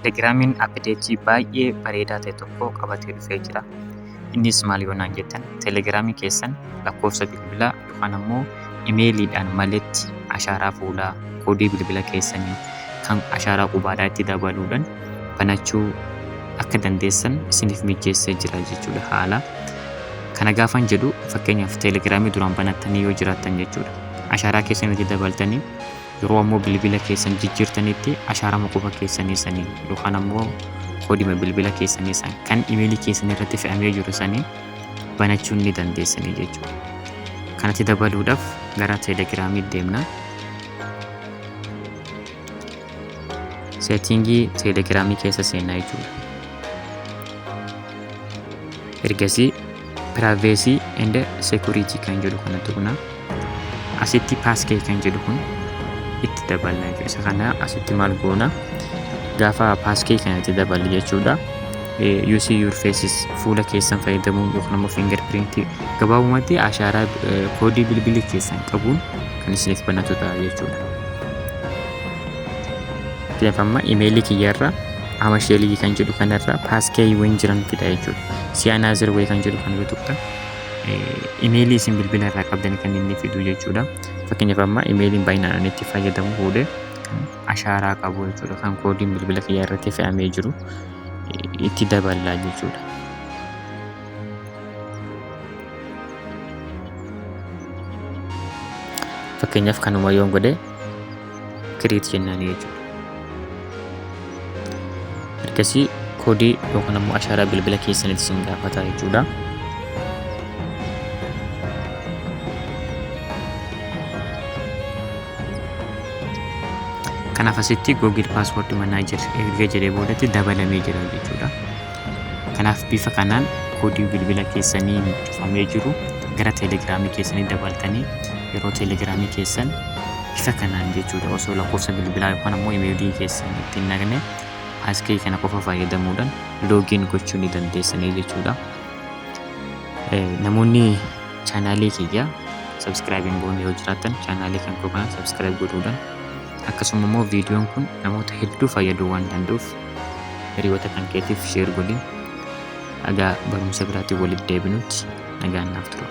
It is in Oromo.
Telegiraamiin update baay'ee bareedaa ta'e tokko qabatee dhufee jira. Innis maal yoo naan jettan, telegiraamii keessan lakkoofsa bilbilaa yookaan ammoo imeeliidhaan maletti ashaaraa fuulaa, koodii bilbila keessanii kan ashaaraa qubaadhaa itti dabaluudhaan banachuu akka dandeessan isiniif mijjeessee jira jechuudha haala. Kana gaafan jedhu, fakkeenyaaf telegiraamii duraan banattanii yoo jiraattan jechuudha. Ashaaraa keessan itti dabaltanii, yeroo ammoo bilbila keessan jijjiirtanitti ashaarama quba keessanii sanii yookaan ammoo koodima bilbila keessanii san kan imeelii keessan irratti fe'amee jiru sanii banachuu ni dandeessanii jechuudha. Kanatti dabaluudhaaf gara telegiraamii deemna. Seetingii telegiraamii keessa seenna jechuudha. Ergasii privacy and security kan jedhu kana tuqna. Asitti passkey kan jedhu kun itti dabalna jechuudha. Isa kana asitti maal goona? Gaafa passkey kana itti daballe jechuudha. Use your faces, fuula keessan fayyadamuun yookaan ammoo fingerprint, gabaabumatti ashaaraa koodii bilbilli keessan qabuun kan isiniif banatu ta'a jechuudha. Fakkeenyaaf amma imeelii kiyyarra amasheelii kan jedhu kanarra passkey-wwan jiran fida jechuudha. See another way kan jedhu kana yoo tuqxan, imeelii isin bilbila irraa qabdan kan inni fidu jechuudha. Fakkeenyaaf amma imeeliin baay'inaan ani itti fayyadamu fuudhee kan ashaaraa qabu jechuudha. Kan koodiin bilbila kiyyaa irratti fe'amee jiru itti daballaa jechuudha. Fakkeenyaaf kanuma yoon godhe, create jennaani jechuudha. Ergasii koodii yookaan ammoo ashaaraa bilbila keessanitti isin gaafata jechuudha. Kanaaf asitti Google Password Manager erga jedhee boodatti dabalamee jira jechuudha. Kanaaf bifa kanaan koodii bilbila keessanii cufamee jiru gara teelegiraamii keessanii dabaltanii, yeroo teelegiraamii keessan bifa kanaan jechuudha, osoo lakkoofsa bilbilaa yookaan ammoo imeelii keessan ittiin naqne, passkey kana qofa fayyadamuudhaan login gochuu ni dandeessanii jechuudha. Namoonni chaanaalii kiyya subscribe hin goone yoo jiraattan, chaanaalii kan koo kana subscribe godhuudhaan, akkasuma immoo viidiyoon kun namoota hedduu fayyaduu waan danda'uuf hiriyoota kan keetiif share godhi. Dhagaa barumsa biraatti walitti deebinutti nagaan naaf tura.